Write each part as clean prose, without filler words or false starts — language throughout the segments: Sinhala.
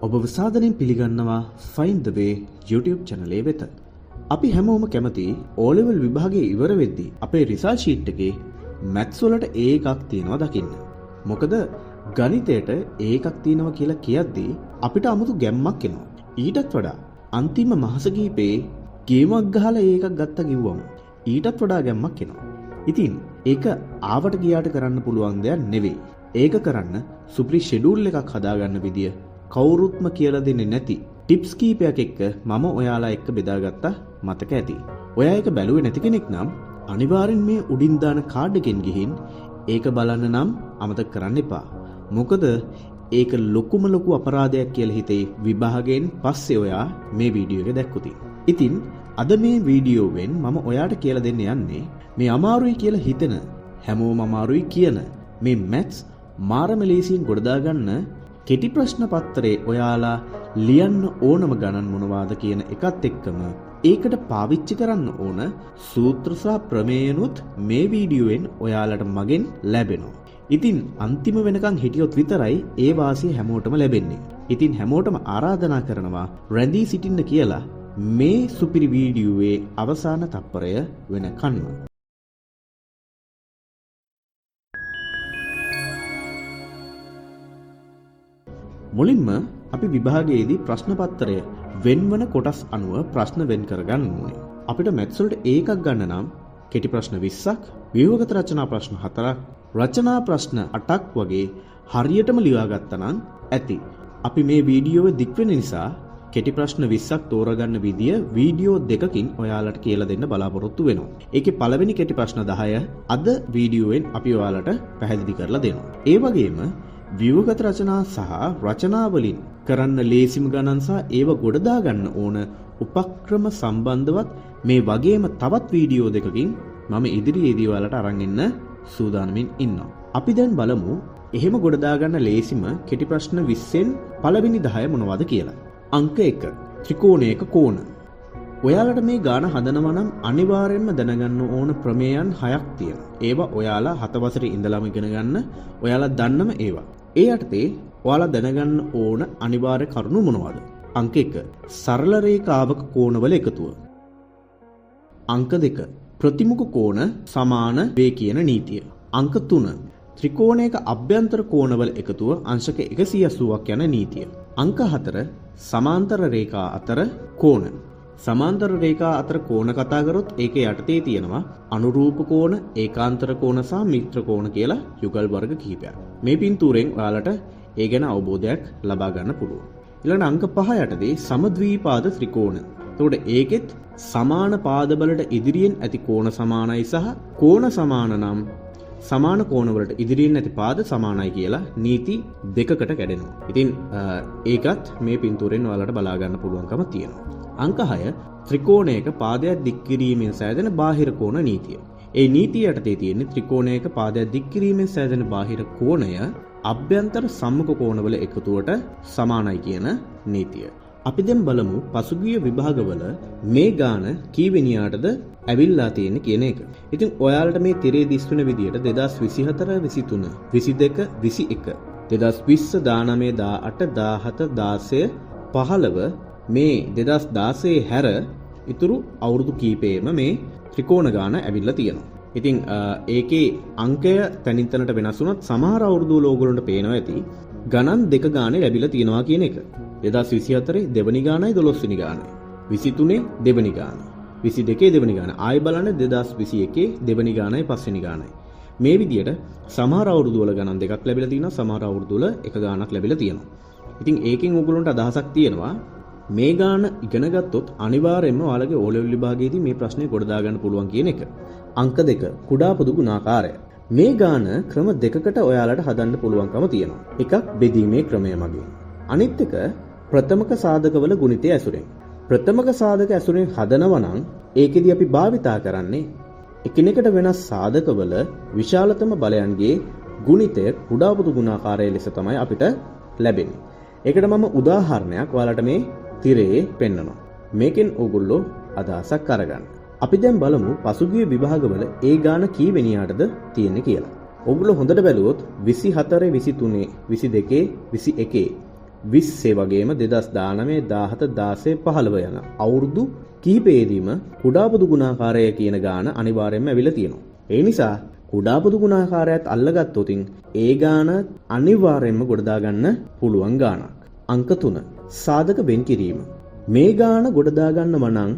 ඔබව සාදරයෙන් පිළිගන්නවා Find the Way YouTube channel එක වෙත. අපි හැමෝම කැමති O level විභාගය ඉවර වෙද්දී අපේ රිසල්ට් ෂීට් එකේ මැත්ස් වලට A එකක් තියෙනවා දකින්න. මොකද ගණිතයට A එකක් තියෙනවා කියලා කියද්දී අපිට 아무තු ගැම්මක් එනවා. ඊටත් වඩා අන්තිම මාස කිහිපේ ගේමක් ගහලා A එකක් ගත්තා කිව්වම ඊටත් වඩා ගැම්මක් එනවා. ඉතින් ඒක ආවට ගියාට කරන්න පුළුවන් දෙයක් නෙවෙයි. ඒක කරන්න සුපිරි ෂෙඩියුල් එකක් හදාගන්න විදිය කවුරුත්ම කියලා දෙන්නේ නැති ටිප්ස් කීපයක් එක්ක මම ඔයාලා එක්ක බෙදාගත්තා මතක ඇති. ඔයා ඒක බැලුවේ නැති කෙනෙක් නම් අනිවාර්යෙන් මේ උඩින් දාන කාඩ් එකෙන් ගිහින් ඒක බලන්න නම් අමතක කරන්න එපා. මොකද ඒක ලොකුම ලොකු අපරාධයක් කියලා හිතේ විභාගයෙන් පස්සේ ඔයා මේ වීඩියෝ එක දැක්කොත්. ඉතින් අද මේ වීඩියෝවෙන් මම ඔයාට කියලා දෙන්න යන්නේ මේ අමාරුයි කියලා හිතෙන හැමෝම අමාරුයි කියන මේ මැත්ස් මාරම ලේසියෙන් ගොඩදා ගන්න කෙටි ප්‍රශ්න පත්‍රයේ ඔයාලා ලියන්න ඕනම ගණන් මොනවාද කියන එකත් එක්කම ඒකට පාවිච්චි කරන්න ඕන සූත්‍ර සහ ප්‍රමේයනුත් මේ වීඩියෝවෙන් ඔයාලට මගෙන් ලැබෙනවා. ඉතින් අන්තිම වෙනකන් හිටියොත් විතරයි ඒ වාසිය හැමෝටම ලැබෙන්නේ. ඉතින් හැමෝටම ආරාධනා කරනවා රැඳී සිටින්න කියලා මේ සුපිරි වීඩියෝවේ අවසාන තප්පරය වෙනකන්ම. මුලින්ම අපි විභාගයේදී ප්‍රශ්න පත්‍රය වෙන්වන කොටස් අනුව ප්‍රශ්න වෙන් කරගන්න ඕනේ. අපිට මැත්ස් වලට A එකක් ගන්න නම් කෙටි ප්‍රශ්න 20ක්, ව්‍යුහගත රචනා ප්‍රශ්න 4ක්, රචනා ප්‍රශ්න 8ක් වගේ හරියටම ලියා ගත්තා නම් ඇති. අපි මේ වීඩියෝව දික් වෙන නිසා කෙටි ප්‍රශ්න 20ක් තෝරාගන්න විදිය වීඩියෝ දෙකකින් ඔයාලට කියලා දෙන්න බලාපොරොත්තු වෙනවා. ඒකේ පළවෙනි කෙටි ප්‍රශ්න 10 අද වීඩියෝවෙන් අපි ඔයාලට පැහැදිලි කරලා දෙනවා. ඒ වගේම ව්‍යුහගත රචනා සහ රචනා වලින් කරන්න ලේසිම ගණන් සහ ඒව ගොඩදා ගන්න ඕන උපක්‍රම සම්බන්ධවත් මේ වගේම තවත් වීඩියෝ දෙකකින් මම ඉදිරියේදී ඔයාලට අරන් එන්න සූදානමින් ඉන්නවා. අපි දැන් බලමු එහෙම ගොඩදා ගන්න ලේසිම කෙටි ප්‍රශ්න 20න් පළවෙනි 10 මොනවද කියලා. අංක 1 ත්‍රිකෝණයක කෝණ. ඔයාලට මේ ගාන හදනවා නම් අනිවාර්යයෙන්ම දැනගන්න ඕන ප්‍රමේයන් 6ක් තියෙනවා. ඒවා ඔයාලා 7 වසරේ ඉඳලම ඉගෙන ගන්න ඔයාලා දන්නම ඒවා. ඒ යටතේ ඔයාලා දැනගන්න ඕන අනිවාර්ය කරුණු මොනවද? අංක 1 සරල රේඛාවක කෝණවල එකතුව. අංක 2 ප්‍රතිමුඛ කෝණ සමාන වේ කියන නීතිය. අංක 3 ත්‍රිකෝණයක අභ්‍යන්තර කෝණවල එකතුව අංශක 180ක් යන නීතිය. අංක 4 සමාන්තර රේඛා අතර කෝණ. සමාන්තර රේඛා අතර කෝණ කතා කරොත් ඒකේ යටතේ තියෙනවා අනුරූප කෝණ, ඒකාන්තර කෝණ සහ මිත්‍ර කෝණ කියලා යුගල් වර්ග කිහිපයක්. මේ පින්තූරෙන් ඔයාලට ඒ ගැන අවබෝධයක් ලබා ගන්න පුළුවන්. ඊළඟ අංක 5 යටතේ සමද්වීපාද ත්‍රිකෝණ. එතකොට ඒකෙත් සමාන පාදවලට ඉදිරියෙන් ඇති කෝණ සමානයි සහ කෝණ සමාන නම් සමාන කෝණවලට ඉදිරියෙන් ඇති පාද සමානයි කියලා නීති දෙකකට කැඩෙනවා. ඉතින් ඒකත් මේ පින්තූරෙන් ඔයාලට බලා ගන්න පුළුවන්කම තියෙනවා. අංක 6 ත්‍රිකෝණයක පාදයක් දික් කිරීමෙන් සෑදෙන බාහිර කෝණ නීතිය. ඒ නීතිය යටතේ තියෙන්නේ ත්‍රිකෝණයක පාදයක් දික් කිරීමෙන් සෑදෙන බාහිර කෝණය අභ්‍යන්තර සම්මුඛ කෝණවල එකතුවට සමානයි කියන නීතිය. අපි දැන් බලමු පසුගිය විභාගවල මේ ගාන කීවෙනියාටද ඇවිල්ලා තියෙන්නේ කියන එක. ඉතින් ඔයාලට මේ තිරේ දිස්වෙන විදියට 2024, 23, 22, 21, 2020, 19, 18, 17, 16, 15 මේ 2016 හැර ඉතුරු අවුරුදු කීපෙම මේ ත්‍රිකෝණ ගාන ඇවිල්ලා තියෙනවා. ඉතින් ඒකේ අංකය තැනින් තැනට වෙනස් වුණත් සමහර අවුරුදු වල ඕගොල්ලන්ට පේනවා ඇති ගණන් දෙක ගානේ ලැබිලා තියෙනවා කියන එක. 2024 දෙවනි ගානයි 12 වෙනි ගානයි. 23 දෙවනි ගාන. 22 දෙවනි ගාන. ආයෙ බලන්න 2021 දෙවනි ගානයි පස්වෙනි ගානයි. මේ විදියට සමහර අවුරුදු වල ගණන් දෙකක් ලැබිලා තියෙනවා, සමහර අවුරුදු වල එක ගානක් ලැබිලා තියෙනවා. ඉතින් ඒකෙන් ඕගොල්ලන්ට අදහසක් තියෙනවා මේ ගාන ඉගෙන ගත්තොත් අනිවාර්යයෙන්ම ඔයාලගේ O level විභාගයේදී මේ ප්‍රශ්නේ ගොඩ දා ගන්න පුළුවන් කියන එක. අංක 2 කුඩා පොදු ගුණාකාරය. මේ ගාන ක්‍රම දෙකකට ඔයාලට හදන්න පුළුවන්කම තියෙනවා. එකක් බෙදීමේ ක්‍රමය මගින්. අනිත් එක ප්‍රථමක සාධකවල ගුණිතය ඇසුරෙන්. ප්‍රථමක සාධක ඇසුරෙන් හදනවා නම් ඒකෙදි අපි භාවිතා කරන්නේ එකිනෙකට වෙනස් සාධකවල විශාලතම බලයන්ගේ ගුණිතය කුඩා පොදු ගුණාකාරය ලෙස තමයි අපිට ලැබෙන්නේ. ඒකට මම උදාහරණයක් ඔයාලට මේ තිරයේ පෙන්නනවා. මේකෙන් ඕගොල්ලෝ අදහසක් අරගන්න. අපි දැන් බලමු පසුගිය විභාගවල ඒ ගාන කීවෙනියාටද තියෙන්නේ කියලා. ඕගොල්ලෝ හොඳට බැලුවොත් 24, 23, 22, 21 20 වගේම 2019, 17, 16, 15 යන අවුරුදු කිහිපයේදීම කුඩා පොදු ගුණාකාරය කියන ගාන අනිවාර්යයෙන්ම ඇවිල්ලා තියෙනවා. ඒ නිසා කුඩා පොදු ගුණාකාරයත් අල්ලගත්තොත් ඒ ගාන අනිවාර්යයෙන්ම ගොඩ දාගන්න පුළුවන් ගානක්. අංක 3 සාධක වෙන් කිරීම. මේ ගාන ගොඩ දාගන්නම නම්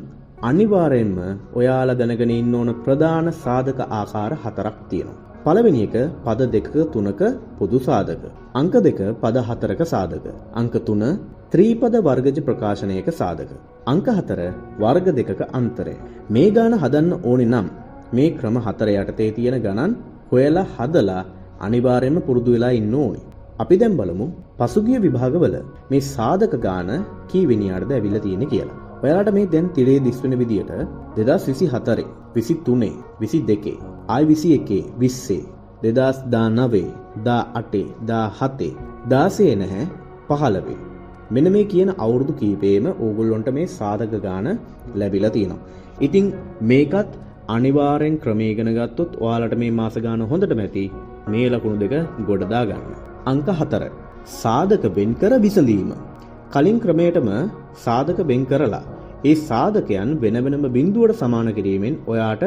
අනිවාර්යයෙන්ම ඔයාලා දැනගෙන ඉන්න ඕන ප්‍රධාන සාධක ආකාර හතරක් තියෙනවා. පළවෙනි එක පද දෙකක තුනක පොදු සාධක. අංක 2 පද හතරක සාධක. අංක 3 ත්‍රිපද වර්ගජ ප්‍රකාශනයක සාධක. අංක 4 වර්ග දෙකක අන්තරය. මේ ගාන හදන්න ඕනේ නම් මේ ක්‍රම හතර යටතේ තියෙන ගණන් හොයලා හදලා අනිවාර්යයෙන්ම පුරුදු වෙලා ඉන්න ඕනේ. අපි දැන් බලමු පසුගිය විභාගවල මේ සාධක ගාන කී වෙනියාටද ඇවිල්ලා තියෙන්නේ කියලා. ඔයාලට මේ දැන් තිරේ දිස් වෙන විදියට 2024, 23, 22, ආයි 21, 20, 2019, 18, 17, 16 නැහැ 15. මෙන්න මේ කියන අවුරුදු කීපෙම ඕගොල්ලොන්ට මේ සාධක ගාන ලැබිලා තියෙනවා. ඉතින් මේකත් අනිවාර්යෙන් ක්‍රමයේ ඉගෙන ගත්තොත් ඔයාලට මේ මාස ගාන හොඳටම ඇති මේ ලකුණු දෙක ගොඩ දාගන්න. අංක 4 සාධක වෙන් කර විසඳීම. කලින් ක්‍රමයටම සාධක වෙන් කරලා ඒ සාධකයන් වෙන වෙනම බිඳුවට සමාන කිරීමෙන් ඔයාට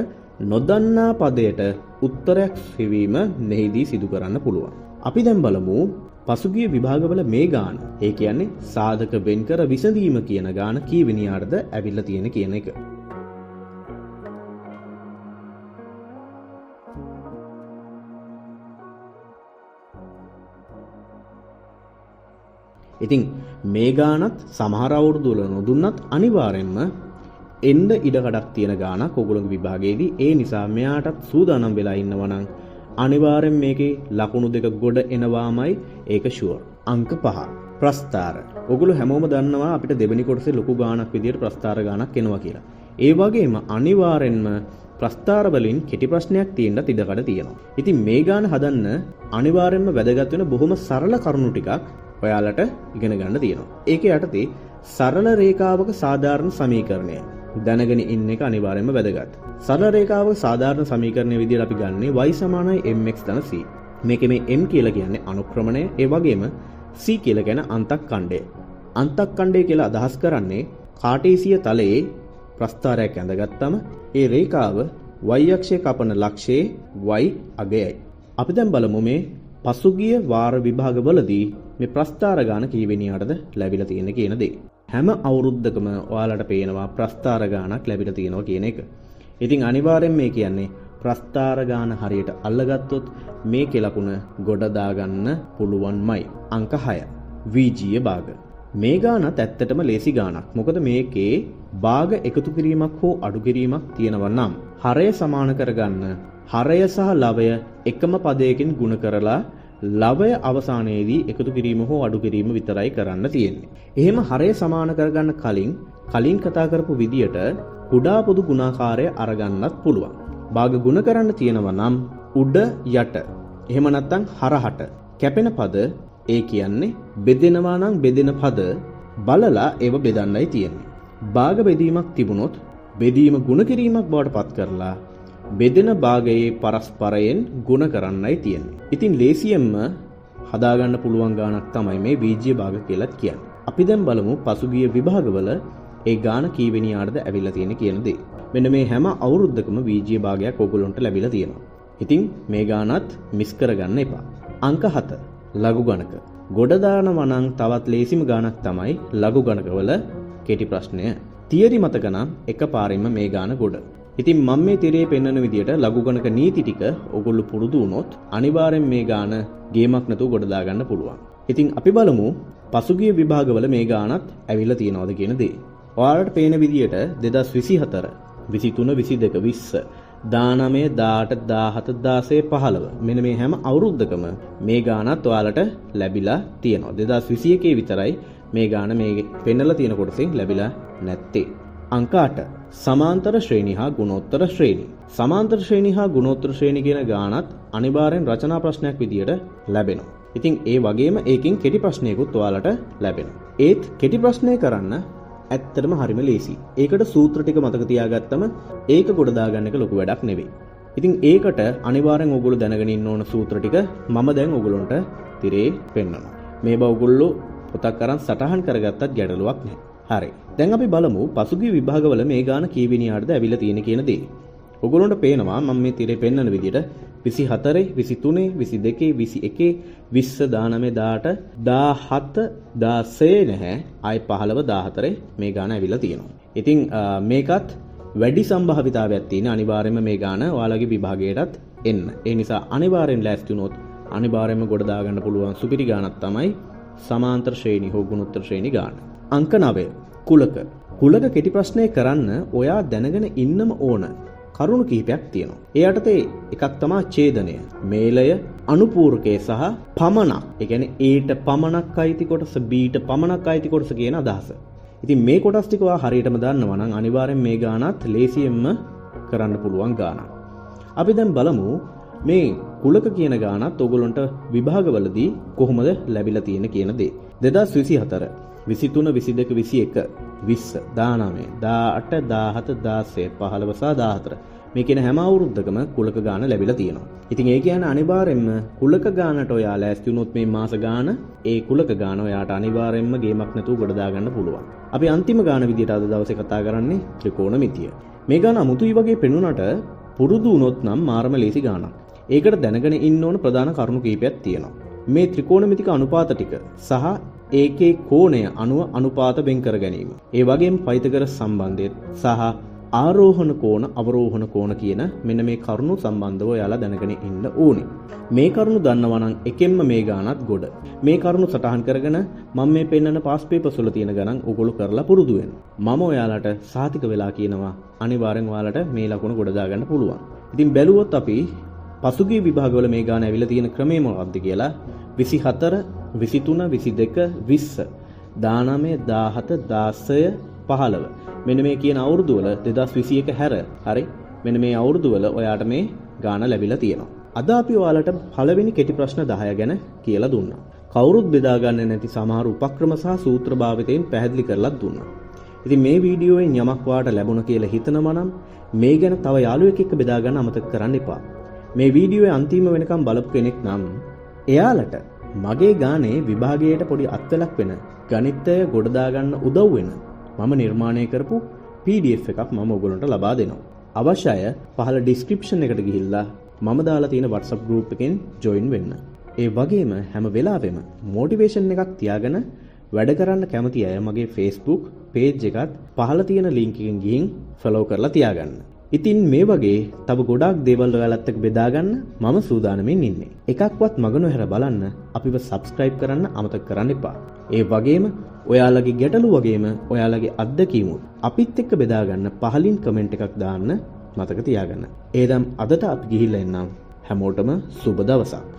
නොදන්නා පදයට උත්තරයක් සෙවීම මෙහිදී සිදු කරන්න පුළුවන්. අපි දැන් බලමු පසුගිය විභාගවල මේ ගාන, ඒ කියන්නේ සාධක වෙන් කර විසඳීම කියන ගාන කී වෙනියාටද ඇවිල්ලා තියෙන කියන එක. ඉතින් මේ ගානත් සමහර අවුරුදු වල නොදුන්නත් අනිවාර්යෙන්ම එන්න ඉඩකඩක් තියෙන ගානක් ඔයගොල්ලෝගේ විභාගයේදී. ඒ නිසා මෙයාටත් සූදානම් වෙලා ඉන්නවා නම් අනිවාර්යෙන් මේකේ ලකුණු දෙක ගොඩ එනවාමයි, ඒක ෂුවර්. අංක 5 ප්‍රස්තාර. ඔයගොල්ලෝ හැමෝම දන්නවා අපිට දෙවෙනි කොටසේ ලොකු ගානක් විදියට ප්‍රස්තාර ගානක් එනවා කියලා. ඒ වගේම අනිවාර්යෙන්ම ප්‍රස්තාර වලින් කෙටි ප්‍රශ්නයක් තියෙන්නත් ඉඩකඩ තියෙනවා. ඉතින් මේ ගාන හදන්න අනිවාර්යෙන්ම වැදගත් වෙන බොහොම සරල කරුණු ටිකක් ඔයාලට ඉගෙන ගන්න තියෙනවා. ඒකේ යටතේ සරල රේඛාවක සාධාරණ සමීකරණය දැනගෙන ඉන්න එක අනිවාර්යයෙන්ම වැදගත්. සරල රේඛාවක සාධාරණ සමීකරණය විදියට අපි ගන්නේ y සමානයි mx ධන c. මේකේ මේ m කියලා කියන්නේ අනුක්‍රමණය, ඒ වගේම c කියලා කියන්නේ අන්තක්ඛණ්ඩය. අන්තක්ඛණ්ඩය කියලා අදහස් කරන්නේ කාටීසිය තලයේ ප්‍රස්ථාරයක් ඇඳගත්තම ඒ රේඛාව y අක්ෂය කපන ලක්ෂයේ y අගයයි. අපි දැන් බලමු මේ පසුගිය වාර විභාගවලදී මේ ප්‍රස්ථාර ගාන කී වෙනියාටද ලැබිලා තියෙන කියන දේ. හැම අවුරුද්දකම ඔයාලට පේනවා ප්‍රස්ථාර ගානක් ලැබිලා තියෙනවා කියන එක. ඉතින් අනිවාර්යෙන් මේ කියන්නේ ප්‍රස්ථාර ගාන හරියට අල්ලගත්තොත් මේකේ ලකුණ ගොඩ දාගන්න පුළුවන්මයි. අංක 6 වීජීය භාග. මේ ගානත් ඇත්තටම ලේසි ගානක්. මොකද මේකේ භාග එකතු කිරීමක් හෝ අඩු කිරීමක් තියෙනවා නම් හරය සමාන කරගන්න හරය සහ ලවය එකම පදයකින් ගුණ කරලා ලවය අවසානයේදී එකතු කිරීම හෝ අඩු කිරීම විතරයි කරන්න තියෙන්නේ. එහෙම හරය සමාන කරගන්න කලින් කතා කරපු විදියට කුඩා පොදු ගුණාකාරය අරගන්නත් පුළුවන්. භාග ගුණ කරන්න තියෙනවා නම් උඩ යට එහෙම නැත්නම් හරහට කැපෙන පද, ඒ කියන්නේ බෙදෙනවා නම් බෙදෙන පද බලලා ඒව බෙදන්නයි තියෙන්නේ. භාග බෙදීමක් තිබුණොත් බෙදීම ගුණ කිරීමක් බවට පත් කරලා බෙදෙන භාගයේ පරස්පරයෙන් ගුණ කරන්නයි තියෙන්නේ. ඉතින් ලේසියෙන්ම හදාගන්න පුළුවන් ගානක් තමයි මේ වීජීය භාග කියලාත් කියන්නේ. අපි දැන් බලමු පසුගිය විභාගවල ඒ ගාන කී වෙනියාටද ඇවිල්ලා තියෙන්නේ කියන දේ. මෙන්න මේ හැම අවුරුද්දකම වීජීය භාගයක් ඕගොල්ලන්ට ලැබිලා තියෙනවා. ඉතින් මේ ගානත් මිස් කරගන්න එපා. අංක 7 ලඝු ගණක. ගොඩ දානවා නම් තවත් ලේසිම ගානක් තමයි ලඝු ගණකවල කෙටි ප්‍රශ්නය. තියරි මතක නම් එකපාරින්ම මේ ගාන ගොඩ. ඉතින් මම මේ තිරේ පෙන්වන විදියට ලඝු ගණක නීති ටික ඔයගොල්ලෝ පුරුදු වුණොත් අනිවාර්යෙන් මේ ගාන ගේමක් නැතුව ගොඩ දාගන්න පුළුවන්. ඉතින් අපි බලමු පසුගිය විභාගවල මේ ගානත් ඇවිල්ලා තියෙනවද කියන දේ. ඔයාලට පේන විදියට 2024, 23, 22, 20, 19, 18, 17, 16, 15 මෙන්න මේ හැම අවුරුද්දකම මේ ගානත් ඔයාලට ලැබිලා තියෙනවා. 2021 විතරයි මේ ගාන මේ පෙන්නලා තියෙන කොටසෙන් ලැබිලා නැත්තේ. අංක 8 සමාන්තර ශ්‍රේණි හා ගුණෝත්තර ශ්‍රේණි. සමාන්තර ශ්‍රේණි හා ගුණෝත්තර ශ්‍රේණි කියන ගානත් අනිවාර්යෙන් රචනා ප්‍රශ්නයක් විදියට ලැබෙනවා. ඉතින් ඒ වගේම ඒකෙන් කෙටි ප්‍රශ්නයකුත් ඔයාලට ලැබෙනවා. ඒත් කෙටි ප්‍රශ්නය කරන්න ඇත්තටම හරිම ලේසි. ඒකට සූත්‍ර ටික මතක තියාගත්තම ඒක ගොඩ දාගන්න එක ලොකු වැඩක් නෙවෙයි. ඉතින් ඒකට අනිවාර්යෙන් ඔයගොල්ලෝ දැනගෙන ඉන්න ඕන සූත්‍ර ටික මම දැන් ඔයගොල්ලන්ට තිරේ පෙන්නනවා. මේ බව ඔයගොල්ලෝ පොතක් අරන් සටහන් කරගත්තත් ගැටලුවක් නැහැ. හරි. දැන් අපි බලමු පසුගිය විභාගවල මේ ගාන කීවෙනි ආටද ඇවිල්ලා තියෙන කියන දේ. ඔයගොල්ලන්ට පේනවා මම මේ තිරේ පෙන්නන විදිහට 24, 23, 22, 21, 20, 19, 18, 17, 16 නැහැ. ආයි 15, 14 මේ ගාන ඇවිල්ලා තියෙනවා. ඉතින් මේකත් වැඩි සම්භාවිතාවයක් තියෙන අනිවාර්යයෙන්ම මේ ගාන ඔයාලගේ විභාගයටත් එන්න. ඒ නිසා අනිවාර්යෙන් ලෑස්ති වුණොත් අනිවාර්යයෙන්ම ගොඩ දාගන්න පුළුවන් සුපිරි ගානක් තමයි සමාන්තර ශ්‍රේණි හෝ ගුණෝත්තර ශ්‍රේණි ගාන. අංක 9 කුලක. කුලක කෙටි ප්‍රශ්නය කරන්න ඔයා දැනගෙන ඉන්නම ඕන කරුණු කිහිපයක් තියෙනවා. ඒ යටතේ එකක් තමා ඡේදනය, මේලය, අනුපූරකය සහ පමණක්. ඒ කියන්නේ Aට පමණක් අයිති කොටස, Bට පමණක් අයිති කොටස කියන අදහස. ඉතින් මේ කොටස් ටික ඔයා හරියටම දන්නවා නම් අනිවාර්යෙන් මේ ගානත් ලේසියෙන්ම කරන්න පුළුවන් ගානක්. අපි දැන් බලමු මේ කුලක කියන ගානත් ඔයගොල්ලන්ට විභාගවලදී කොහොමද ලැබිලා තියෙන කියන දේ. 2024, 23, 22, 21, 20, 19, 18, 17, 16, 15 සහ 14 මේ කියන හැම අවුරුද්දකම කුලක ගාන ලැබිලා තියෙනවා. ඉතින් ඒ කියන්නේ අනිවාර්යෙන්ම කුලක ගානට ඔයා ලෑස්ති වුණොත් මේ මාස ගාන ඒ කුලක ගාන ඔයාට අනිවාර්යෙන්ම ගේමක් නැතුව ගොඩ දාගන්න පුළුවන්. අපි අන්තිම ගාන විදියට අද දවසේ කතා කරන්නේ ත්‍රිකෝණමිතිය. මේ ගාන අමුතුයි වගේ පෙනුනට පුරුදු වුණොත් නම් මාරම ලේසි ගානක්. ඒකට දැනගෙන ඉන්න ඕන ප්‍රධාන කරුණු කිහිපයක් තියෙනවා. මේ ත්‍රිකෝණමිතික අනුපාත ටික සහ ඒකේ කෝණය අනුව අනුපාත වෙන් කර ගැනීම. ඒ වගේම පයිතගරස් සම්බන්ධය සහ ආරෝහණ කෝණ අවරෝහණ කෝණ කියන මෙන්න මේ කරුණු සම්බන්ධව ඔයාලා දැනගෙන ඉන්න ඕනේ. මේ කරුණු දන්නවා නම් එකෙන්ම මේ ගානත් ගොඩ. මේ කරුණු සටහන් කරගෙන මම මේ පෙන්නන පාස් පේපර්ස් වල තියෙන ගණන් ඔයගොල්ලෝ කරලා පුරුදු වෙන්න. මම ඔයාලට සාතික වෙලා කියනවා අනිවාර්යෙන් ඔයාලට මේ ලකුණු ගොඩ දාගන්න පුළුවන්. ඉතින් බැලුවොත් අපි පසුගිය විභාගවල මේ ගාන ඇවිල්ලා තියෙන ක්‍රමය මොකක්ද කියලා 24, 23, 22, 20, 19, 17, 16, 15 මෙන්න මේ කියන අවුරුදු වල 2021 හැර හරි මෙන්න මේ අවුරුදු වල ඔයාට මේ ගාන ලැබිලා තියෙනවා. අද අපි ඔයාලට පළවෙනි කෙටි ප්‍රශ්න 10 ගැන කියලා දුන්නා. කවුරුත් බෙදා ගන්න නැති සමහර උපක්‍රම සහ සූත්‍ර භාවිතයෙන් පැහැදිලි කරලත් දුන්නා. ඉතින් මේ වීඩියෝවෙන් යමක් ඔයාට ලැබුණ කියලා හිතනවා නම් මේ ගැන තව යාළුවෙක් එක්ක බෙදා ගන්න අමතක කරන්න එපා. මේ වීඩියෝවේ අන්තිම වෙනකම් බලපු කෙනෙක් නම් එයාලට මගේ ගානේ විභාගයට පොඩි අත්වලක් වෙන ගණිතය ගොඩ දාගන්න උදව් වෙන මම නිර්මාණය කරපු PDF එකක් මම ඔයගොල්ලන්ට ලබා දෙනවා. අවශ්‍ය අය පහළ ඩිස්ක්‍රිප්ෂන් එකට ගිහිල්ලා මම දාලා තියෙන WhatsApp group එකෙන් ජොයින් වෙන්න. ඒ වගේම හැම වෙලාවෙම මොටිවේෂන් එකක් තියාගෙන වැඩ කරන්න කැමති අය මගේ Facebook page එකත් පහළ තියෙන link එකෙන් ගිහින් follow කරලා තියාගන්න. ඉතින් මේ වගේ තව ගොඩාක් දේවල් ඔයාලත් එක්ක බෙදා ගන්න මම සූදානමින් ඉන්නේ. එකක්වත් මග නොහැර බලන්න අපිව subscribe කරන්න අමතක කරන්න එපා. ඒ වගේම ඔයාලගේ ගැටලු වගේම ඔයාලගේ අත්දැකීමුත් අපිත් එක්ක බෙදා ගන්න පහලින් කමෙන්ට් එකක් දාන්න මතක තියාගන්න. එහෙනම් අදට අපි ගිහිල්ලා එන්නම්. හැමෝටම සුබ දවසක්.